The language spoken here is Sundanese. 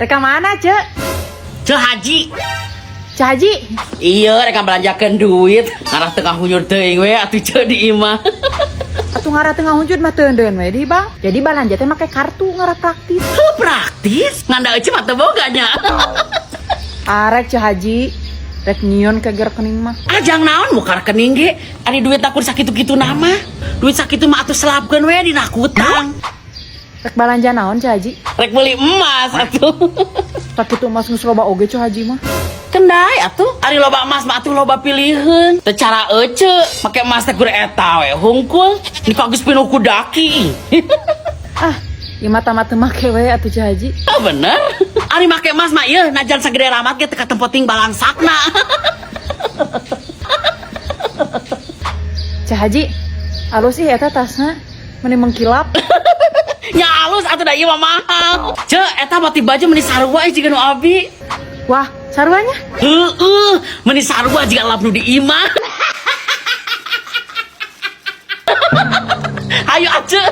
Rek ka mana, Cek? Ceu Haji. Ceu Haji. Iya, rek belanjakeun duit. Ngarah teu ngahunjur teuing we atuh Ceu di imah. Atuh ngarah teu ngahunjur mah teu we di bang. Jadi balanja teh make kartu ngarah praktis. Heuh, praktis. Ngan da Ece mah teu boga nya. Arek Ceu Haji, rek nyieun ke rekening mah. Ajang naon muka rekening ge? Ari duit aku sakitu-kitu nama. Duit sakitu mah atuh selapkeun we dina kutang. Rek balanja naon Ceu Haji? Rek beli emas atuh. Sakitu emas geus loba oge Ceu Haji mah. Kendai atuh. Ari loba emas mah atuh loba pilihan. Teu cara ece make emas teh gur eta we hungkul. Ni geus pinuh ku daki. Ah, ieu mah tamat teu make we atuh Ceu Haji. Oh, bener. Ari make emas mah ieu najan sagede ramat ge teu katempoting balangsakna. Ceu Haji, alus ih eta tasna meni mengkilap. Nya alus atuh da ieu mah mahal. Ceu, eta motif baju meni sarua jiga nu abi. Wah, saruanya? Heeh, meni sarua jiga lap nu di imah. Hayu ece.